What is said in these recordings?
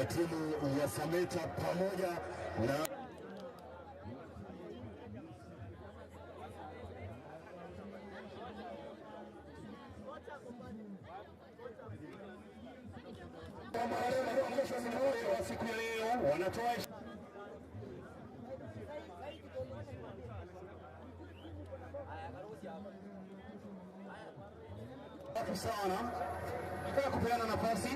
Timu ya Sameta pamoja na siku ya leo wanatoa. Sana kwa kupeana nafasi.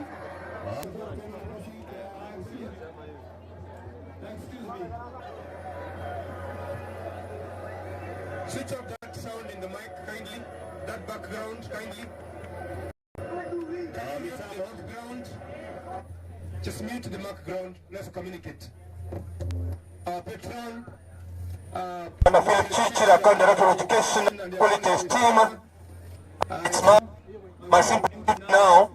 Excuse me. Switch off that sound in the mic kindly. That background kindly. Mute the background. Just mute the background. Let's communicate. Patron. Philip Chichira, County Director of Education, Quality Team. It's my simple now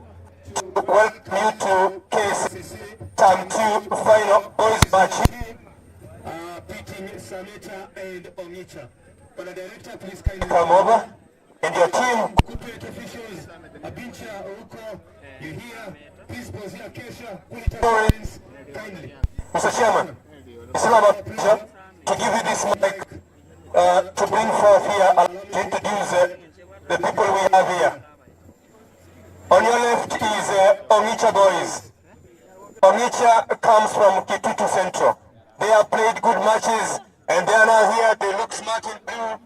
to welcome you to KCC Term 2 Final Boys Match. Beating Sameta and Ongicha. Bwana Director, please kindly come over and your team. Corporate officials, Abincha Ouko, you here, principals here, Kesha, quality assurance, kindly. Mr. Chairman, it's now my pleasure to give you this mic to bring forth here and to introduce the people we have here. On your left is Ongicha Boys. Ongicha comes from Kitutu Central. They have played good matches and they are now here. They look smart in blue.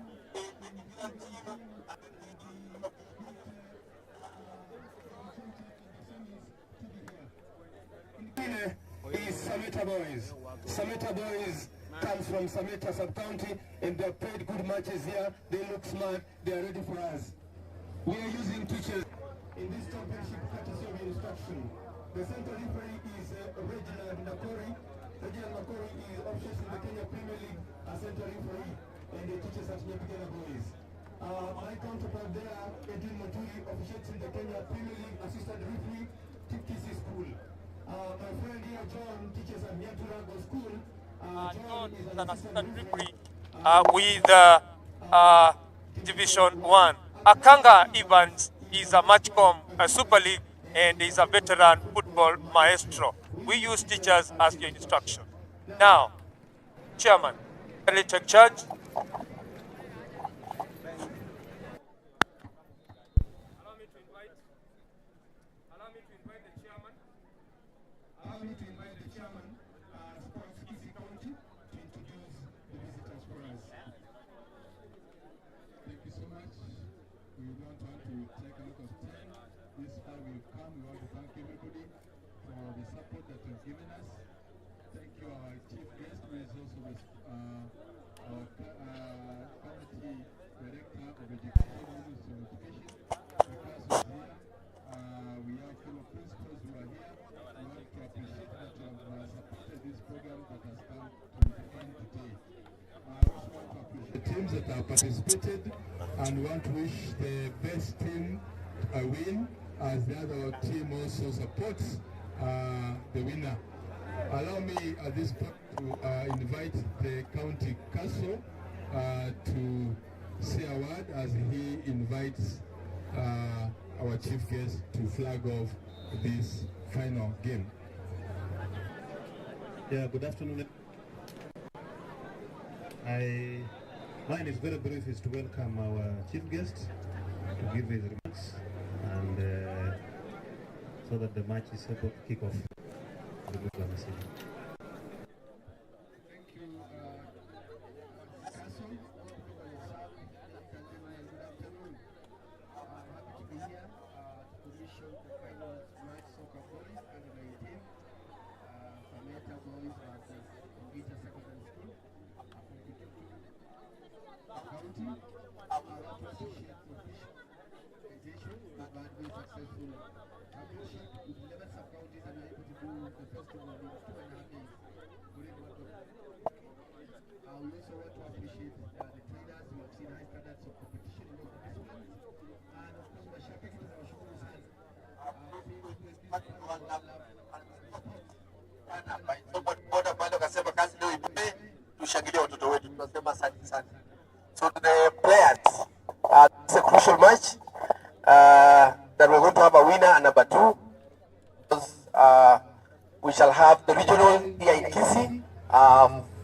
Is Sameta Boys. Sameta Boys comes from Sameta sub-county and they have played good matches here. They look smart. They are ready for us. We are using teachers in this championship courtesy of instruction. The center referee is Reginald Nakori. Reginald Nakori is officiating in the Kenya Premier League as center referee and he teaches at Nyabigena Boys. My counterpart there, Edwin Moturi, officiates in the Kenya Premier League, assistant referee, TTC School. My friend here, John, teaches at Nyaturago School. John is an assistant referee with Division 1. Akanga Evans is a Matchcom Super League and is a veteran football maestro. We use teachers as your instruction. Now, Chairman, kindly take charge. Allow me to invite the chairman. Allow me to invite the chairman, Sports Kisii County, to introduce the visitors for us. Thank you so much. We don't want to take a lot of time. This far we've come. We want to thank everybody for the support that you've given us. Thank you, our chief guest, who is also the, our county director of education, Ministry of Education. The class is here. We have fellow principals who are here. We want to appreciate that you have supported this program that has come to the end today. I also want to appreciate the teams that have participated and want to wish the best team a win, as the other team also supports the winner. Allow me at this point to invite the county council to say a word as he invites our chief guest to flag off this final game. Yeah, good afternoon. Mine is very brief, is to welcome our chief guest to give his remarks and so that the match is able to kick off. Thank you, Council. Good afternoon. I'm happy to be here to commission the final match, soccer boys under 19, Sameta Boys versus Ongicha Secondary School from Kitutu County. I want to appreciate the organization. We've had very successful championship with 11 sub-counties and we're able to do the festival in 2.5 days. We really want to we also want to appreciate the trainers who have seen high standards of competition in all the disciplines. And of course, mashabiki tunawashukuru sana. Seeing this one love sports. Boda pale wakasema kazi leo ipe, tushangilie watoto wetu, tunasema asante sana. So to the players, it's a crucial match. That we're going to have a winner and number two. We shall have the regional here in Kisii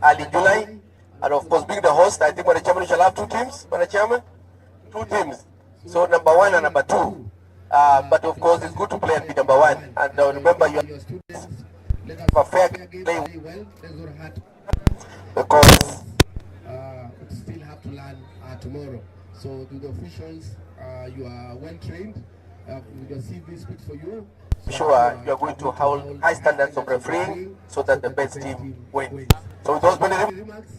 early July. And of course, being the host, I think, Bwana Chairman, we shall have two teams, Bwana Chairman? Two teams. So number one and number two. But of course, it's good to play and be number one. And remember, you have a fair play because still have to learn tomorrow. So to the officials, you are well trained. Your CV speaks for you. So sure you are going to hold high standards of refereeing so that the best team wins. So with those many remarks.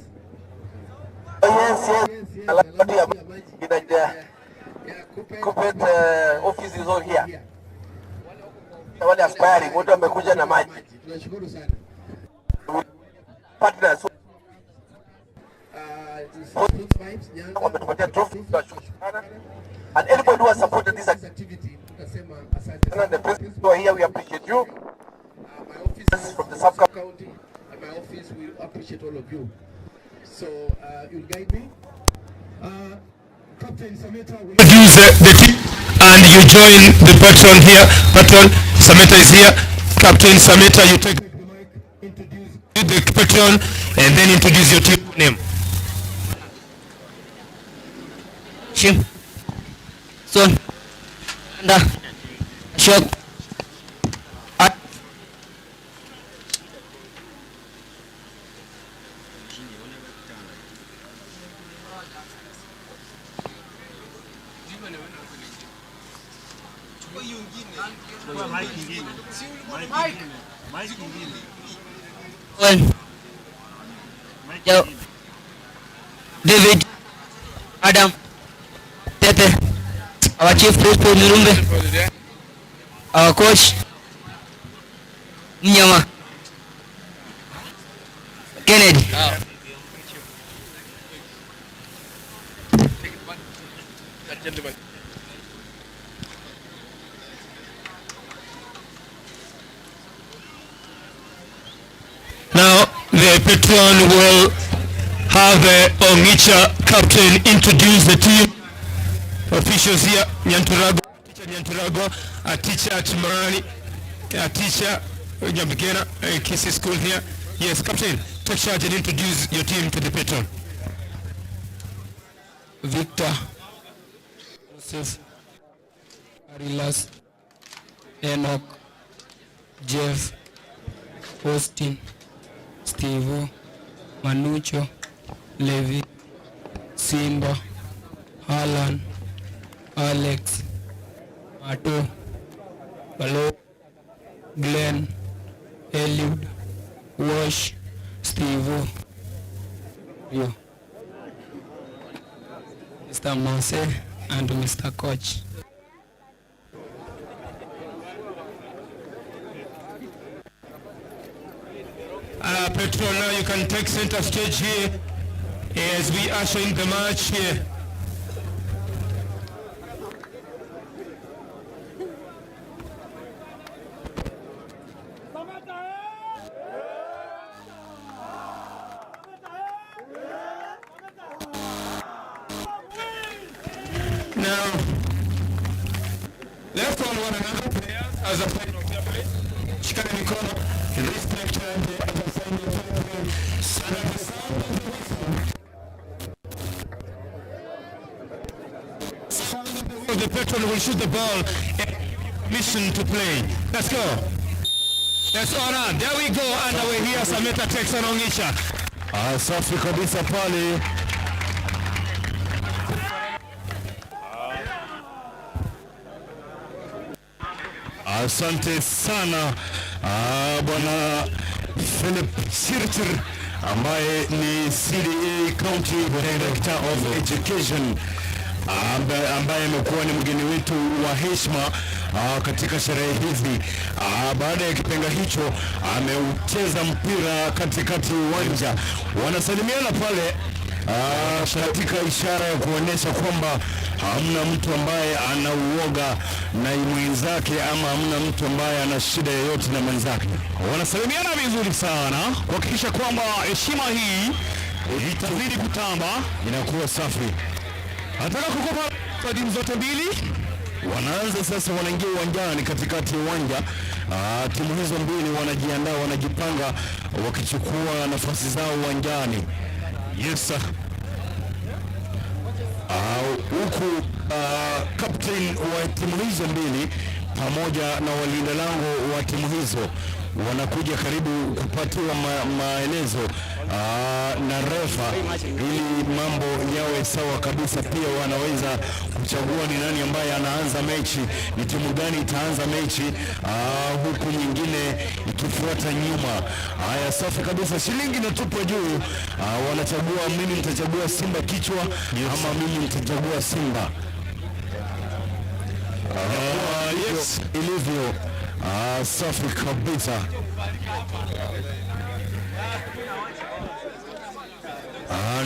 Oh, yes. Kuppet office is all here. Wale aspiring, wote wamekuja na maji. Tunashukuru sana. Partners Vibes, Nyanza. Wametupatia trophy, tunashukuru sana. And anybody who has supported this activity, tunasema asante and the president who are here, we appreciate you. My office from the sub county and my office will appreciate all of you. So you'll guide me. Captain Sameta will Introduce the team and you join the patron here. Patron Sameta is here. Captain Sameta, you take the mic, introduce the patron and then introduce your team name. Shim. Son. Anda. Shok. At. One. Yo. David. Adam. Tete. Our chief principal Mirumbe. Our coach. Mnyama. Kennedy. Now the patron will have Ongicha captain introduce the team. Officials here, Nyanturago, teacher Nyanturago, a teacher at Marani, a teacher Nyambigena, Kisii School here. Yes, captain, take charge and introduce your team to the patron. Victor, Joseph, Arilas, Enoch, Jeff, Austin, Steve, Manucho, Levi, Simba, Alan, Alex, Mato, Balo, Glenn, Eliud, Wash, Steve, you. Mr. Mose and Mr. Coach. Petro, now you can take center stage here as we usher in the match here. Now, let's all one another, players, as a sign of fair play. Shikana mikono, respect and as a sign of fair play. So that the sound of the whistle, sound of the whistle, the patron will shoot the ball and give you permission to play. Let's go. Let's all run. There we go. And away here, Sameta takes on Ongisha. Ah, safi kabisa pale. Asante sana, bwana Philip Chirchir ambaye ni CDA County Director of Education ambaye amekuwa ni mgeni wetu wa heshima katika sherehe hizi. Baada ya kipenga hicho ameucheza mpira katikati uwanja, wanasalimiana pale katika ishara ya kuonyesha kwamba hamna mtu ambaye ana uoga na mwenzake ama hamna mtu ambaye ana shida yoyote na mwenzake. Wanasalimiana vizuri sana kuhakikisha kwamba heshima hii itazidi kutamba. Inakuwa safi. Anataka kukopa kwa timu zote mbili. Wanaanza sasa, wanaingia uwanjani, katikati ya uwanja. Timu hizo mbili wanajiandaa, wanajipanga, wakichukua nafasi zao uwanjani. Yes sir. Huku captain wa timu hizo mbili pamoja na walinda lango wa timu hizo wanakuja karibu kupatiwa maelezo na refa ili mambo yawe sawa kabisa. Pia wanaweza kuchagua ni nani ambaye anaanza mechi, ni timu gani itaanza mechi, huku nyingine ikifuata nyuma. Haya, safi kabisa, shilingi inatupwa juu. Wanachagua, mimi nitachagua Simba kichwa ama mimi nitachagua Simba. Yes, ilivyo. Safi kabisa.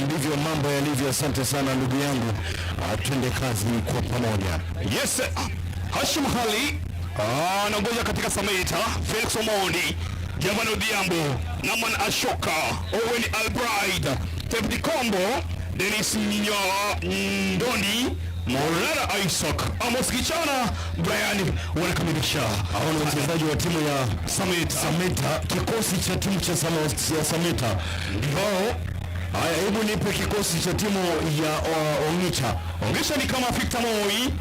Ndivyo mambo yalivyo. Asante sana ndugu yangu. Twende kazi kwa pamoja. Yes, Hashim Khali anaongoza katika Sameta, Felix Omondi, Javan Odhiambo, Naman Ashoka, Owen Albright, David Kombo, Dennis Ndondi, Morara Isaac, Amos Kichana, Brian wanakamilisha. Hao ni wachezaji wa timu ya Sameta. Sameta, kikosi cha timu cha Sameta. Ndio. Haya, hebu nipe kikosi cha timu ya Ongicha. Ongisha ni kama Victor Moi,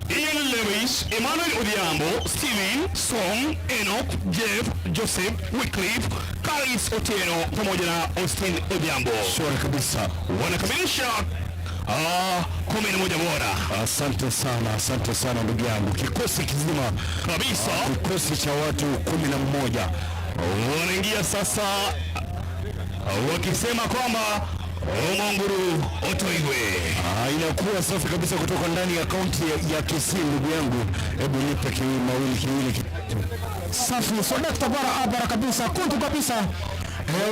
Ian Lewis, Emmanuel Odhiambo, Steven Song, Enoch, Jeff, Joseph, Wycliffe, Karis Otieno pamoja na Austin Odhiambo. Sure kabisa. Wanakamilisha 11 bora. Asante sana, asante sana ndugu yangu. Kikosi kizima kabisa, kikosi cha watu 11 wanaingia sasa wakisema kwamba Omonguru Otoiwe. Inakuwa safi kabisa kutoka ndani ya kaunti ya Kisii ndugu yangu. Hebu nipe mawili kiwili kitatu. Safi, Sodakta barabara kabisa, kuntu kabisa.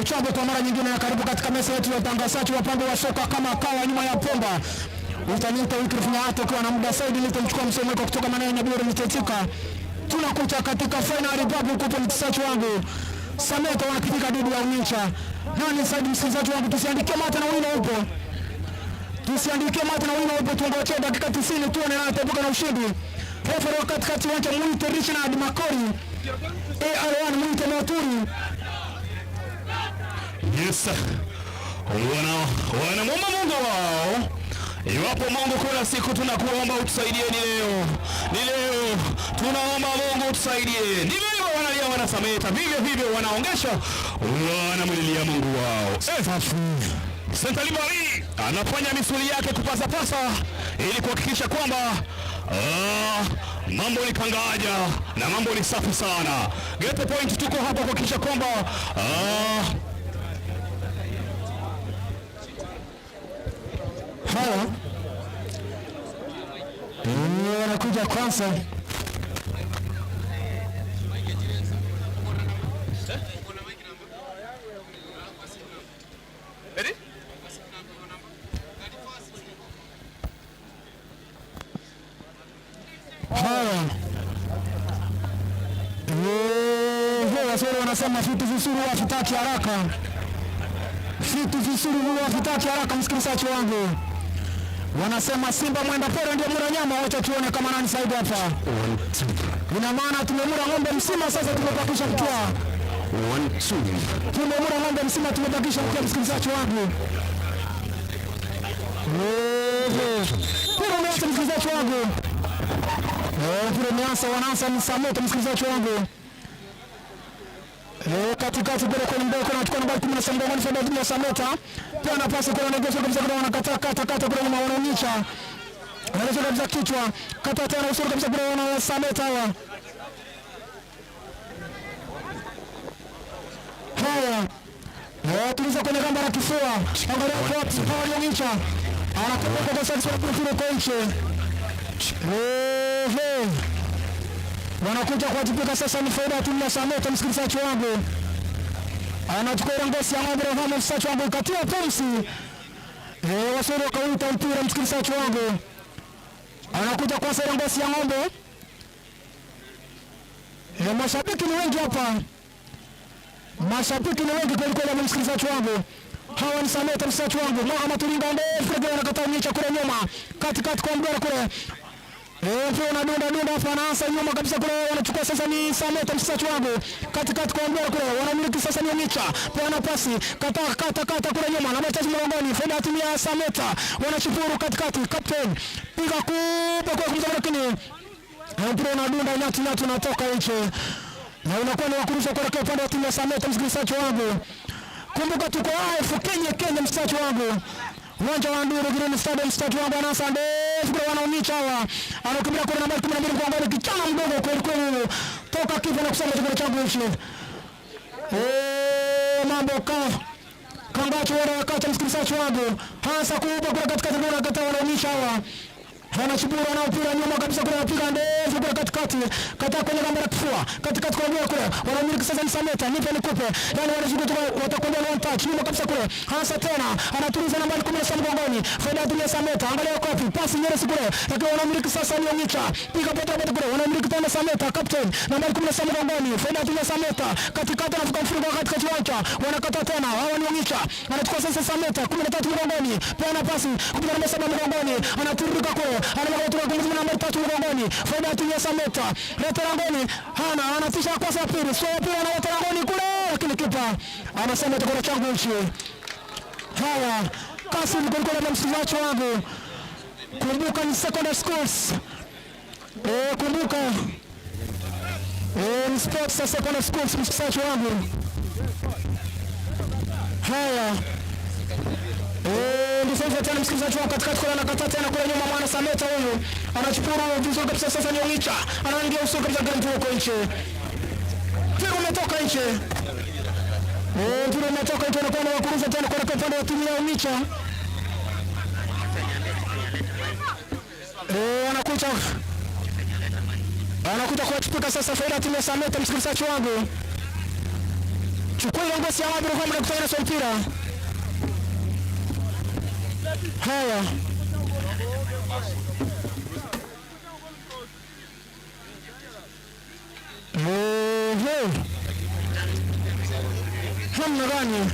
Uchambo kwa mara nyingine na karibu katika meza yetu ya utangazaji wa pambo wa soka kama kawa nyuma ya pomba. Utaniita Wycliffe Nyahato ukiwa na muda zaidi nitamchukua msomo wako kutoka maeneo ya Nyabiro nitaitika. Tunakuta katika final Republic Cup, mchezaji wangu Sameta wanakipiga dhidi ya Ongicha. Nani zaidi msikilizaji wangu, tusiandikie mate na wino upo. Tusiandikie mate na wino upo, tuongojee dakika 90 tuone nani ataibuka na ushindi. Refa wa katikati uwanja mwite Richard Makori, AR1 mwite Moturi. Yes. Wanamwomba Mungu wao. Iwapo Mungu kuna siku tunakuomba utusaidie ni leo. Ni leo tunaomba Mungu utusaidie. Ndivyo hivyo wanalia wana Sameta, vivyo hivyo wanaongesha wanamlilia Mungu wao. Sentali Mari anafanya misuli yake kupasapasa ili kuhakikisha kwamba mambo ni kangaja na mambo ni safi sana. Get the point, tuko hapa kuhakikisha kwamba Haya, wanakuja kwanza. Haya, Waswahili wanasema vitu vizuri havitaki haraka, vitu vizuri huwa havitaki haraka. Msikilizaji wangu, wanasema simba mwenda pole ndio mura nyama. Wacha tuone kama nani zaidi hapa. Ina maana tumemura ng'ombe mzima, sasa tumebakisha mkia. Tumemura ng'ombe mzima, tumebakisha mkia, msikilizaji wangu. Mpira umeanza msikilizaji wangu. Mpira umeanza, wanaanza ni Samota msikilizaji wangu. Katikati kule kwenye mbele kuna anachukua nambari 17 mgongoni Fred Samota. Pia nafasi kwa anaongeza kabisa kuna wanakataa kata kata kule nyuma wanaonyesha. Anaongeza kabisa kichwa. Kata tena usuru kabisa kule wana Samota hawa. Haya. Tuliza kwenye gamba la kifua. Angalia kwa wapi walionyesha. Anakumbuka kwa sasa kwa kule koiche. Wanakuja kuwajibika sasa, ni faida ya timu ya Sameta msikilizaji wangu. Anachukua ile ngozi ya ng'ombe Rohama msikilizaji wangu, katia pumzi. Waswahili wakauita mpira msikilizaji wangu. Anakuja kwa ile ngozi ya ng'ombe. Mashabiki ni wengi hapa. Mashabiki ni wengi kweli kweli msikilizaji wangu. Hawa ni Sameta msikilizaji wangu. Muhammad Tulinga ndefu kule anakataa mwisho kule nyuma. Katikati kwa mbele kule. Mpira unadunda dunda hapa, anaanza nyuma kabisa kule, wanachukua sasa ni Sameta mchezaji wangu katikati kwa mbele kule, wanamiliki sasa ni Ongicha, peana pasi kata kata kata kule nyuma na mchezaji mlangoni, faida timu ya Sameta, wanachukuru katikati, captain piga kubwa kwa kumzama, lakini mpira unadunda nyati nyati unatoka nje na unakuwa ni wakurusha kuelekea upande wa timu ya Sameta. Msikilizaji wangu, kumbuka tuko live Kenya Kenya, msikilizaji wangu, uwanja wa Nduru Green Stadium, msikilizaji wangu, anaanza ndefu kule, wanaonyesha hawa, anakimbia kule nambari 12 mgongoni, kichana mdogo kweli kweli, toka kifa na kusema chakula changu hichi. Mambo ka Kambacho wana wakati, msikilizaji wangu, hasa kubwa kule katikati, kuna kata wanaonyesha hawa wanachukua na mpira nyuma kabisa kule, anapiga ndefu kule katikati, kata kwenye gamba la kifua katikati kwa kule, wanamiliki sasa ni Sameta, nipe nikupe, yani wanazunguka watakwenda one touch nyuma kabisa kule, hasa tena anatuliza nambari 17 mgongoni, faida ya Sameta, angalia kopi pasi nyeresi kule, lakini wanamiliki sasa ni Ongicha, piga pota pota kule, wanamiliki tena Sameta, captain nambari 17 mgongoni, faida ya Sameta katikati, anavuka mfungo katikati uwanja, wanakata tena hawa ni Ongicha, anachukua sasa Sameta 13 mgongoni, peana pasi kupiga namba 7 mgongoni, anatiririka kule, anamweka kwa nambari 3 mgongoni, faida ya Sameta, leta langoni, hana anatisha kosa ya pili, sio pili, analeta langoni kule, lakini kipa anasema chakula changu hichi. Haya, kasi mkono na msikilizaji wangu, kumbuka ni secondary schools, kumbuka ni sports ya secondary schools, msikilizaji wangu. Haya, ndivyo hivyo tena msikilizaji wangu, katikati kule anakataa tena kule nyuma, mwana Sameta huyu anachukua vizuri kabisa. Sasa ni Ongicha anaingia uso kabisa, mpira uko nje, mpira umetoka nje, mpira umetoka nje, anakuwa na wakuruza tena kwa upande wa timu ya Ongicha. Anakuja anakuja kuwachukua sasa faida timu ya Sameta. Msikilizaji wangu, chukua ile ngozi ya Mabiru kwa kutana na mpira. Haya, namna gani?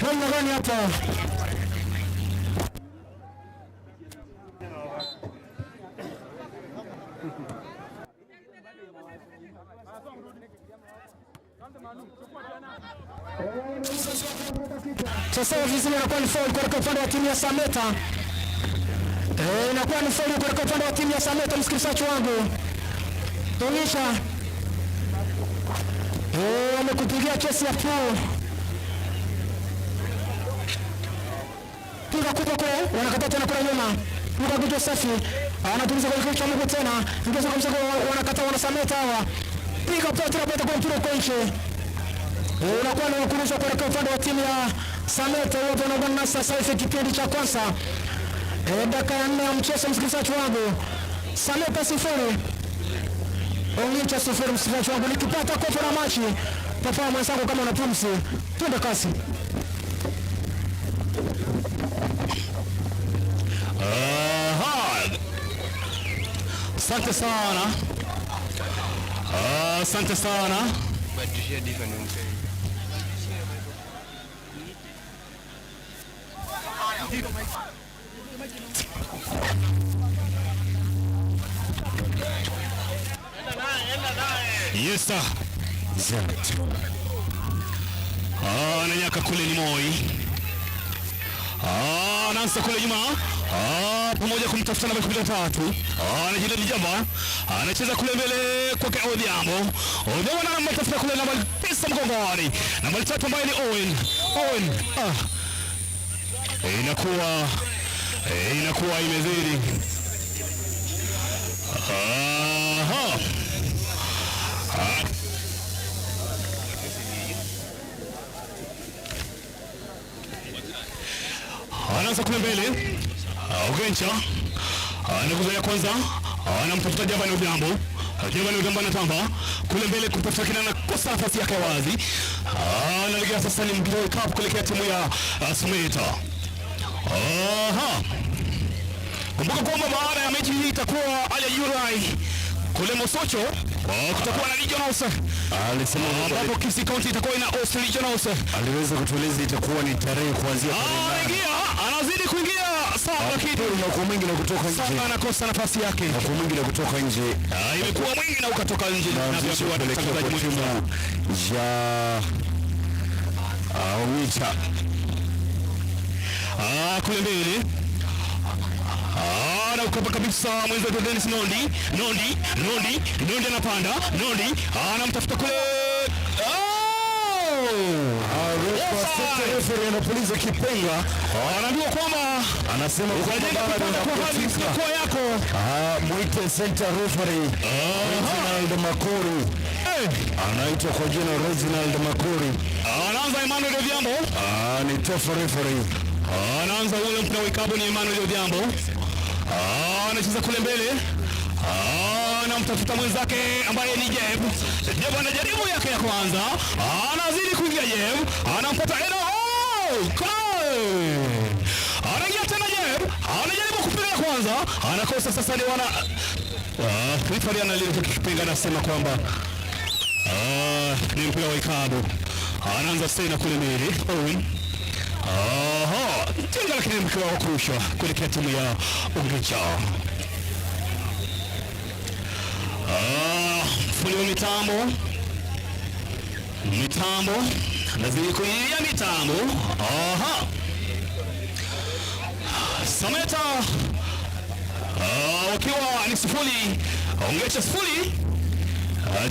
Namna gani hapa? Sasa hivi inakuwa ni foul kwa upande wa timu ya Sameta. Inakuwa ni foul kwa upande wa timu ya Sameta, msikilizaji wangu. Onyesha. Amekupigia chesi ya pool. Piga kubwa kule, wanakata tena kule nyuma. Luka kichwa safi. Anatuliza kwa kichwa Mungu tena. Ndio kabisa wanakata wana Sameta hawa. Piga pote na pote kwa mpira uko nje. Unakuwa ni wakurusha kuelekea upande wa timu ya Sameta. Wote wanaungana nasi sasa hivi kipindi cha kwanza. Dakika ya 4 ya mchezo, msikilizaji wangu. Sameta 0 Ongicha 0, msikilizaji wangu. Nikipata kopo la machi, papa mwenzangu, kama una pumzi, twende kasi. Aha. Asante sana. Asante sana. Yes sir. Ananyaka kule ni Moi. Anaanza kule nyuma. Pamoja kumtafuta namba 13. Anajidadi jamba. Anacheza kule mbele kwake Odhiambo. Odhiambo anamtafuta kule namba 9 mgongoni. Namba 3 ambaye ni Owen. Owen. Inakuwa imezidi. Aha. Anaanza kule mbele. Ogencha anakuza ya kwanza, anamtafuta Jabani Odhiambo. Jabani Odhiambo anatamba kule mbele kumtafuta Kinana, kosa nafasi yake wazi. Analegea sasa ni mpira wa cup kuelekea timu ya Sameta. Aha. Kumbuka kwamba baada ya mechi hii itakuwa Al Jurai kule Mosocho, kutakuwa na Regionals. Alisema ambapo Kisii County itakuwa ina host Regionals. Aliweza kutueleza itakuwa ni tarehe kuanzia tarehe 8. Anaingia, anazidi kuingia. Saba, lakini Unakuwa mwingi na kutoka nje. Saba anakosa nafasi yake. Unakuwa mwingi na kutoka nje. Imekuwa mwingi na ukatoka nje. Na Navyoambiwa na kuelekea mtangazaji kwa mwenza. timu ya Ongicha. Kule mbele na ukapa kabisa mwenzetu Dennis Nondi, Nondi, Nondi, Nondi anapanda, Nondi anamtafuta kule. Oh! Offside! Referee anapuliza kipenga, Anaambiwa kwamba anasema kwamba ukajenga bado kipanda kwa hali inakutika. isiyokuwa yako. Mwite center referee Reginald Makori, anaitwa kwa jina Reginald Makori. Anaanza Emmanuel Odhiambo. Ni tough referee. Anaanza ule mpira wa ikabu ni Emmanuel Odhiambo. Anacheza kule mbele. Anamtafuta mwenzake ambaye ni Jeb. Jeb anajaribu yake ya kwanza. Anazidi kuingia Jeb. Anampata Eno. Oh! Goal! Anaingia tena Jeb. Anajaribu kupiga ya kwanza. Anakosa sasa ni wana referee analia kipenga, anasema kwamba ni mpira wa ikabu. Anaanza tena kule mbele. Owen. Aha, tenga lakini mpira wa kurushwa kuelekea timu ya Ongicha. Fundi wa mitambo nazidi kuilia mitambo. Aha, Sameta wakiwa ni 0, Ongecha 0.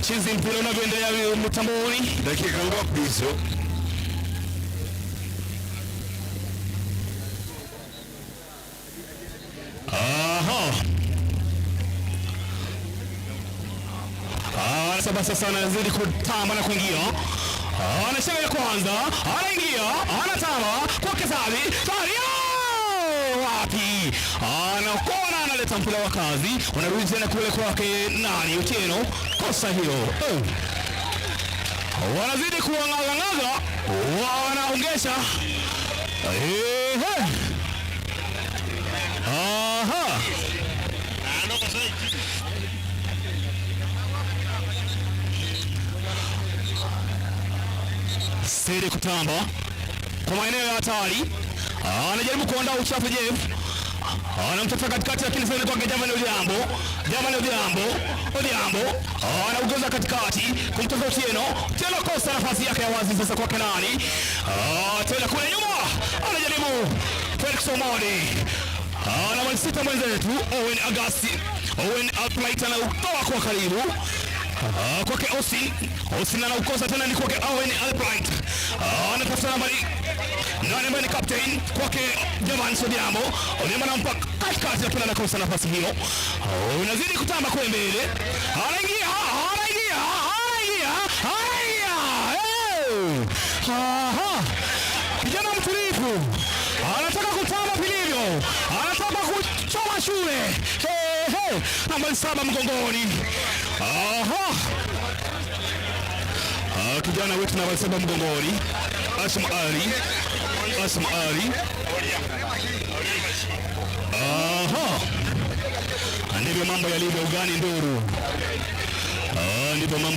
Chizi mpira unavyoendelea mitamboni. Dakika ngapi hizo? Aha. Saba sasa anazidi kutamba na kuingia. Anashika ya kwanza, anaingia, anatamba kwa Kesali. Sali! Wapi? Anakona, analeta mpira wa kazi. Unarudi tena kule kwake nani? Otieno. Kosa hilo. Oh. Wanazidi kuang'ang'aza, wanaongesha. Ehe. Aha. Siri kutamba kwa maeneo ya hatari, anajaribu kuandaa uchafu Jeff, anamtafuta katikati, lakini sasa kwake Javan Odhiambo, Javan Odhiambo, Odhiambo anaugoza katikati kumtafuta Otieno. Otieno kosa nafasi yake ya wazi sasa kwake nani? Tena kule nyuma anajaribu Felix Omodi, anamsita mwenzetu Owen Agasti, Owen Albright anautoa kwa karibu kwake Osin, Osin anaukosa tena, ni kwake Owen Albright, anatafuta nambari 8 ambaye ni captain kwake Javan Odhiambo. Odhiambo anampa katikati, lakini anakosa nafasi hiyo. Unazidi kutamba kule mbele, anaingia, anaingia, anaingia, anaingia. Hey! Aha! Kijana mtulivu anataka kutamba vilivyo, anataka kuchoma shule. Hey, hey! Nambari 7 mgongoni. Aha! Kijana wetu nambari 7 mgongoni, Ashim Ali, Ashim Ali. Aha! Ndivyo mambo yalivyo ugani Nduru. Ndivyo mambo